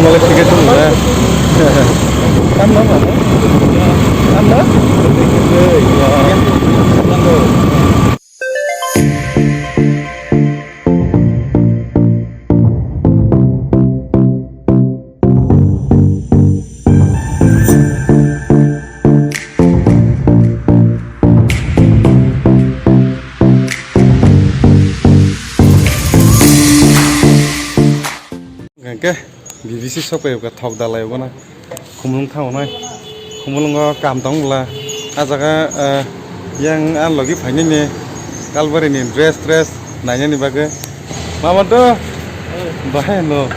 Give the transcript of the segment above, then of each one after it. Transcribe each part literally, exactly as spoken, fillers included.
Malik tiket tu mana? Ano, ano? Ano? Hingke B B C sok pai thok dalai obo na. Khumulwng thango nai. Khumulwngo kam tong bwla. A jaga, eh, yang a logi phainai ni Kalbari ni dress dress nainani bagwi. Mama to bahai no.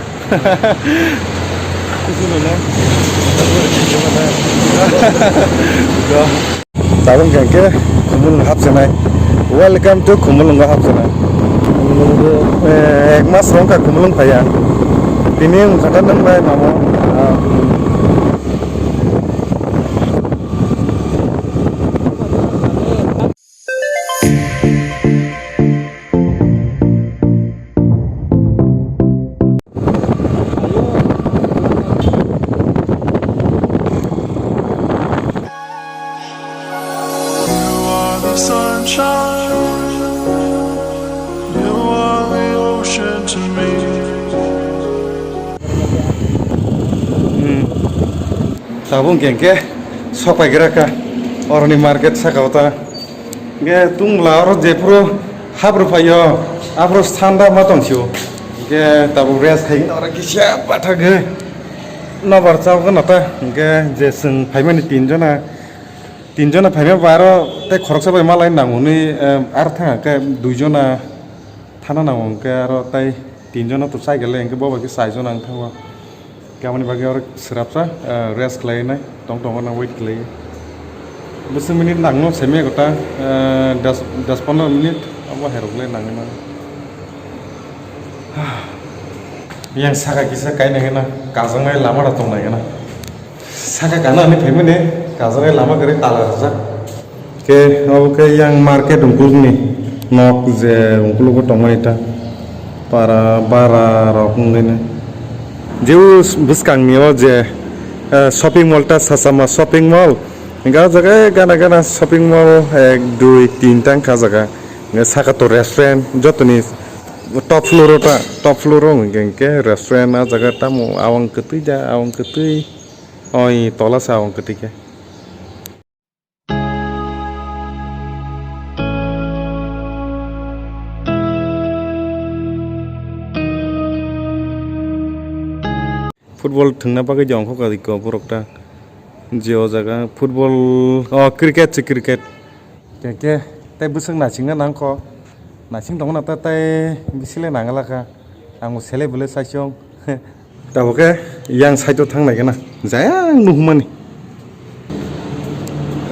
Kusuno na. Tabuk hingke Khumulwng hapsanai. Welcome to Khumulwngo hapsanai. Eh, ek mas rong ka Khumulwng phaiya. Tini wngkha ta nwng bai mamo. You are the sunshine, you are the ocean to me. Hmm. Tabuk hingke sok pai gra kha oroni market saka o ta. Hingke tungla oro jephuru hapru phaio, aphuru sanda ma tong sio. Hingke tabuk rest khai oro kisa bathagwi nobar chao gana ta. Hingke je chwng phaimani tin jona, tin jona phaima ba aro tei khoroksa bai malai nango hwnwi, eh, aro thang khe dui jona thana nango, hingke aro tei tin jona to cycle le, hingke bo bai khe char jona wng thango. Aboni bagwi oro swrapsa, eh, rest khlai nai, tong tong no wait khlai. Bwswk minute nangno simi gota, eh, das, das pondro minute abo hai rok le nangna. Yang saka kisa kainai gana, kajaknai lama rok tongnai gana. Saka kana ni phaimani, kajaknai lama kwrwi tala rwjak. Khe obo khe yang market ungkulni nok je ungkulogo tongmani ta para bara rok wngwi no. Jeu bwskangni o je, eh, shopping mall ta Sasama shopping mall. Hingke o jaga gana gana shopping mall ek dui tin ta wngkha o jaga. Hingke saka to restaurant jotoni top floor o ta, top floor o hingke, hingke restaurant o jaga tamo awang kwtwi da, awang kwtwi. Oi tola se awang kwtwi khe. Football thwngna bagwi de ongkha kha borok ta. Je o jaga football, o, cricket se cricket. Khe, khe, tei bwswk naisingna nang kho. Naising tongmani ta tei bisi le nangala kha. Ang bo sele bwle saisong. Tabuk khe yang side o thang nai gana. Jaya ang nuhumani.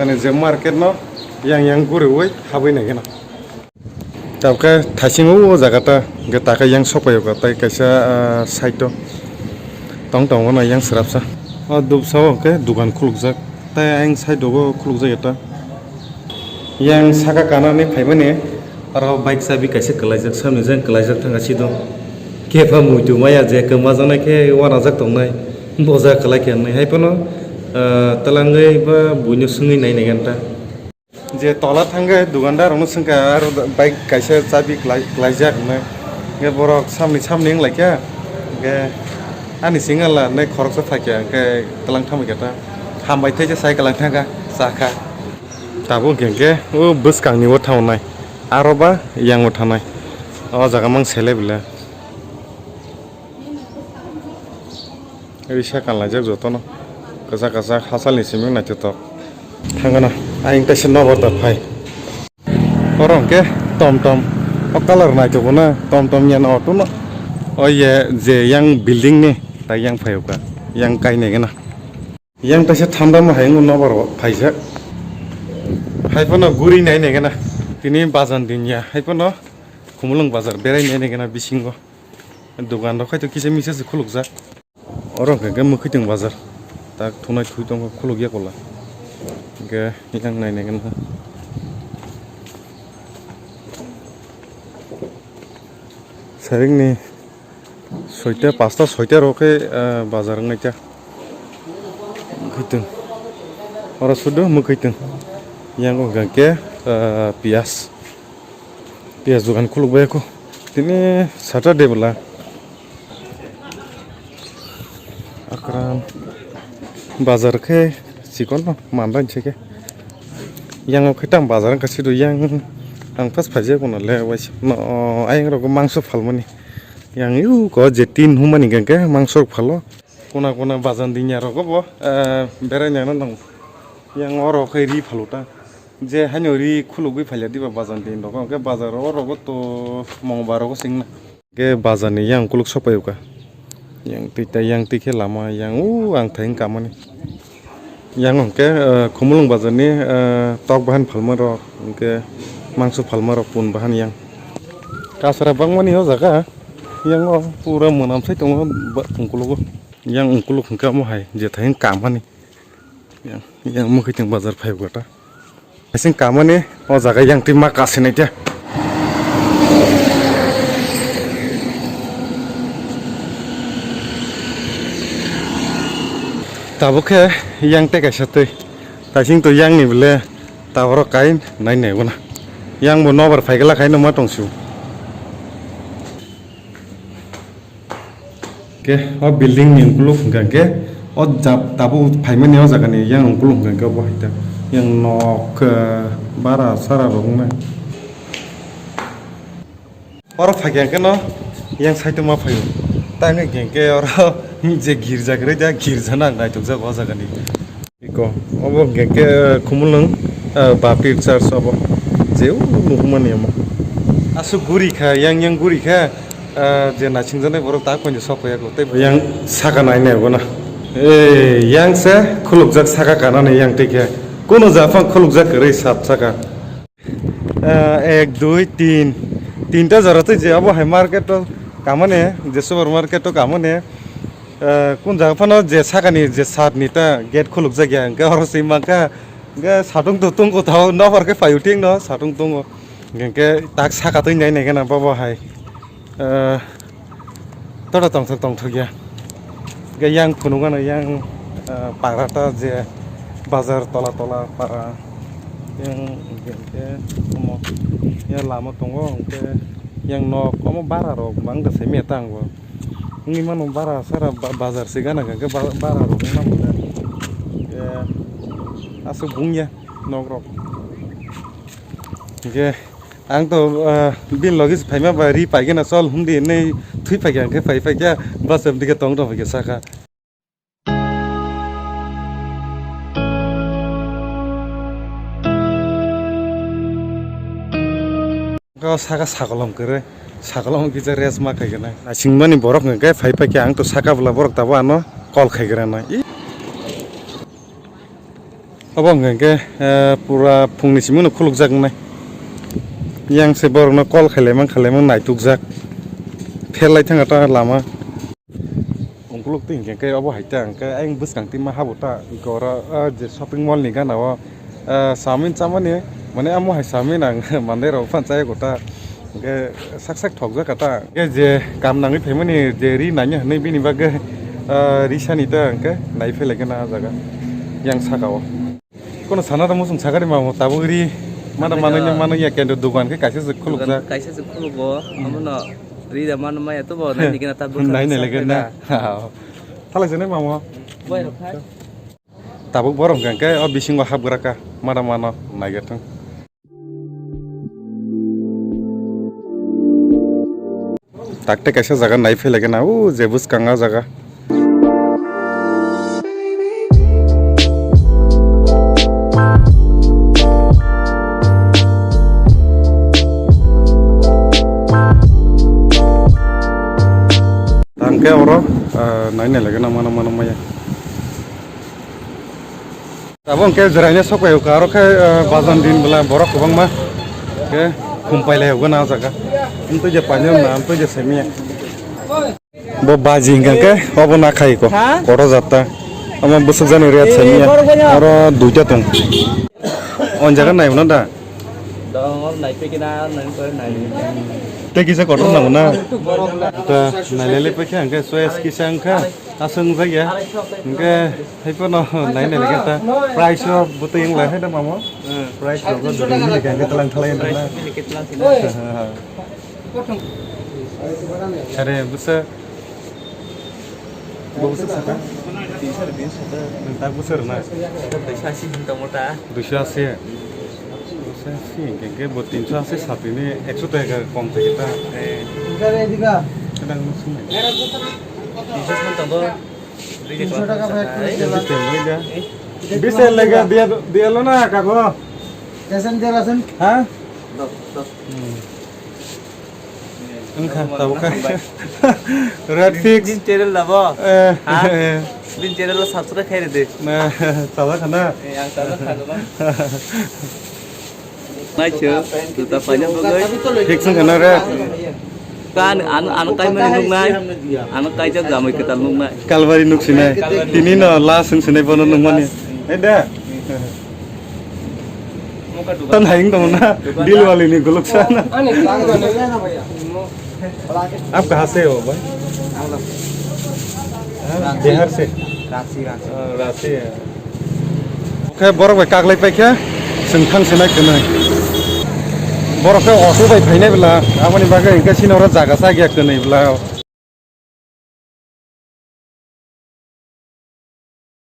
Ani je market no yang yang guriwi habwi nai gana. Tabuk khe thaisingo o jaga ta, hingke taka yang sok pai o tei kaisa, ah, side o tong tongo na yang swrapsa. O dopsa o hingke dogan khulukjak tei ayang side o bo khulukjak eta. Yang saka kanani phaimani oro bike chabi kaisa kwlaijak, samni jang kwlaijak thangkha sido. Kepha muitu maya je kwmajaknai khe uanajak tongnai, boja kwlai khe wngnai. Hai phano, ah, twlangwi ba buino swngwi nai nai ganta. Je tola thangkhe dukandar rokno swngkha, aro bike kaisa chabi kwlai-, kwlaijak hwnwi. Hwnkhe borok samni samni wnglaikha. Hwnkhe ani singala nai khoroksa phaikha, hwnkhe twlang thamwi khe ta. Hambai thai se cycle ang thangkha, chakha. Tabuk hwnkhe hwnkhe o bwskangni o thangnai, aro ba yang o thangnai. O jaga mang sele bwle. Risa kanlaijak jotono. Kwchak kwchak hachalni simi naithotok. Thangana, ayang kaisa nobar da phai. Oro hwnkhe tom tom. O colour naithogo na, tom tom yan auto no. O ye je yang building ni, ta yang phai o ka. Yang kainai gana. Yang kaisa thanda ma hai wngwi nobar o phaijak. Hai phano guri nai nai gana. Tini bazan din ya. Hai phano Khumulwng bazar berai nai nai gana bisingo. Dogan rok khai to kisa misa se khulukjak. Oro hwnkhe hwnkhe mwkhwtwng bazar. Tak thunai thwi tongkha khulukya kola. Hwnkhe yang nai nai gana. Saringni Soita, pasta, soita rok khe, ah, bazar wngnai ta. Mwkhwtwng. Oro sudu mwkhwtwng. Yang hwnkha khe, ah, piyas. Piyas dogan khuluk bai kho. Tini Saturday bwla. Akram bazar khe chikon no mandan se khe. Yang o khe tang bazar wngkha sidu yang ang first phaijak bono le waisa no ayang rogo mangso phalmani. Yang yu ko je tin humani hwnkha khe mangso phalo. Kuna kuna bazar dinya rogo bo, eh, berai nang nang. Yang oro khe ri phalo ta. Je haino ri khulugwi phaila diba bazar din rogo. Hwnkhe bazar oro go to mongba rogo singna. Hwnkhe bazar ni yang kuluk sok pai o kha. Yang twi ta yang twi khe lama yang u ang thai wng kamani. Yang hwnkhe, eh, Khumulwng bazar ni, eh, tok bahan phalma rok, hwnkhe mangso phalma rok pun bahan yang. Kasra bangmani o jaga, yang o pura mwnam sai tongo ba-, ungkuluk o. Yang ungkuluk hwnkhe omo hai jethai wng kamani. Yang, yang mwkhwtwng bazar phai o kha ta. Asing kamani o jaga yang twi ma kasinai khe. Tabuk khe yang tei kaisa twi. Kaising to yang ni bwle taboro kai nai nai guna. Yang bo nobar phai gala khai no ma tong su. Ke o building ni ukuluk hwnkha khe o jab tabuk phaimani o jaga ni yang ukuluk hwnkha khe obo hai ta yang nok, eh, bara sara rok wngnai. Oro phaikha khe no yang side o ma phaio. Ta wngkha khe oro je girja kwrwi da girja no ang naithokjak o jaga ni. Iko, obo hwnkhe khe, eh, Khumulwng, eh, Baptist Church obo. Je o nuhumani omo. Aswk guri kha, yang yang guri kha, eh, je naisingjaknai borok tak poino sok phaiya kho, tei bo yang saka nai nai bo na. Eh, yang se khulukjak saka kanani yang tei khe. Kuno japhang khulukjak kwrwi sat saka. Eh, ek, dui, tin. Tinta jora tei je obo hai market o kamani, je supermarket o kamani. Eh, kun jaga phano je sakani je sat ni ta gate khuluk jak ya, hwnkhe oro se mankha, hwnkhe satung tutung kotha o nokbar khe paio thik no satung tongo, hwnkhe tak saka twi nai nai gana bobo hai, eh, tota tongthok tongthok ya, hwnkhe yang phunuk gana yang, eh, para ta je bazar tola tola para yang hwnkhe omo ya lama tongo hwnkhe yang nok omo bara rok bang da simi ya ta ang bo. Wngwi mano bara sara ba-, bazar se gana hwnkhe ba-, bara rok wngma mwnda. Eh, aswk bung ya nok rok. Hwnkhe ang to, ah, bini logi se phaima ba ri paigena chol hwndi hinwi thwi phaikha hwnkhe phai phaikha bus em dikhe tong tong phaikha saka. Saka sakolom kwrwi, sakolom kisa rest ma khaikhwna. Naisingmani borok hwnkhe phai phai khe ang to saka bwla borok tabuk ano call khaikhwna. I-, obo hwnkhe, eh, pura phungni simi no khulukjak wngnai. Yang se borokno call khailaimang khailaimang naitukjak. Pherlai thangkha ta lama. Ungkuluk twi hwnkhe khe obo hai ta hwnkhe ayang bwskang twi ma habo ta hwnkhe oro, ah, je shopping mall ni gana o, ah, chowmin chamani mane amo hai chowmin ang manai rok phano chayakgo ta hwnkhe sak sak thokjak kha ta hwnkhe je kam nangwi phaimani je ri nanya hinwi bini bagwi, ah, ri sani ta hwnkhe nai phai lai khe na ah jaga yang saka o. Kono sana da muchung sakari mamo tabuk ri mana Manwi manwi da. Manwi ya kendo dugan khe kaisa se khuluk jak. Kaisa se khuluk bo, hmm, amono ri da mano maya to bo nai ni gana ta bwkha nai nai sa lagi khe na. Da. Thalai jani mamo. Bai rok khai. Tabuk borok hwnkhe o bisingo hapgra kha mana mano naigatwng. Takte kaisa jaga nai phai lai gana, o je bwskang a jaga. Tangke oro, ah, nai nai lai gana mano mano maya. Abo hwnkhe jwraino sok pai o kha, aro khe, ah, bazan din bwla borok kwbangma khe khum pai lai o gana o jaga. Amtwi je painani na, amtwi je semiya. Bo baji hwnkha khe obo na khai ko. Ha? Koto jatta. Omo bwswk jani rate semiya. Oro duita tong. On jaga nai mano da? Dong, nai pe kina, nai pe nai. Tei kisa kotor nango na. Ta nailele paikha hwnkhe choice kisa wngkha. Aswng jakya. Hwnkhe haiphano nai nai khe ta price o bwtwi wngla hai da mamo. Price rok bo jodi hini khe hwnkhe tlang thalai wngkha na. Are bwsa. Bo bwswk saka? Tinso rwdi, tinso ta. Nwng tak bwswk rwna? Duiso asi hin tongmo ta. Duiso asi? Duiso asi hwnkhe bo tinso asi satini ekso taka kom thai ta. Eh. Kwbangma swngnai. Tinso hin tongo. Tinso taka bai. Biste loi da. Biste lega dia, dia lo na kako. Passenger asen? Ha? Dos, dos. Hmm. Wngkha, tabuk kha. Red fix. Bini channel labo? Eh. Ha? Eh. Bini channel lo subscribe khai rwdi. Na, chala khana? Eh, ang chala khana. Nai se, juta paina bagwi. Fix wngkha na red? Kan, ano, ano kai mani nuknai. Ano kai jak jamai kwtal nuknai. Kalbari nuk sinai. Kalbari. Tini no last wng sinai bono nukmani. Hai da? Tan haing tong na, deal wali ni guluk sana. Ani tang na. Aap kahan se ho bhai? Bihar se. Ranchi, Ranchi. Ah, Ranchi. Khe borok bai kaklai paikha, chwng thang sinai kwnwi. Borok khe auto bai phainai bwla, aboni bagwi hwnkhe chini oro jaga chak ya kwnwi bwla.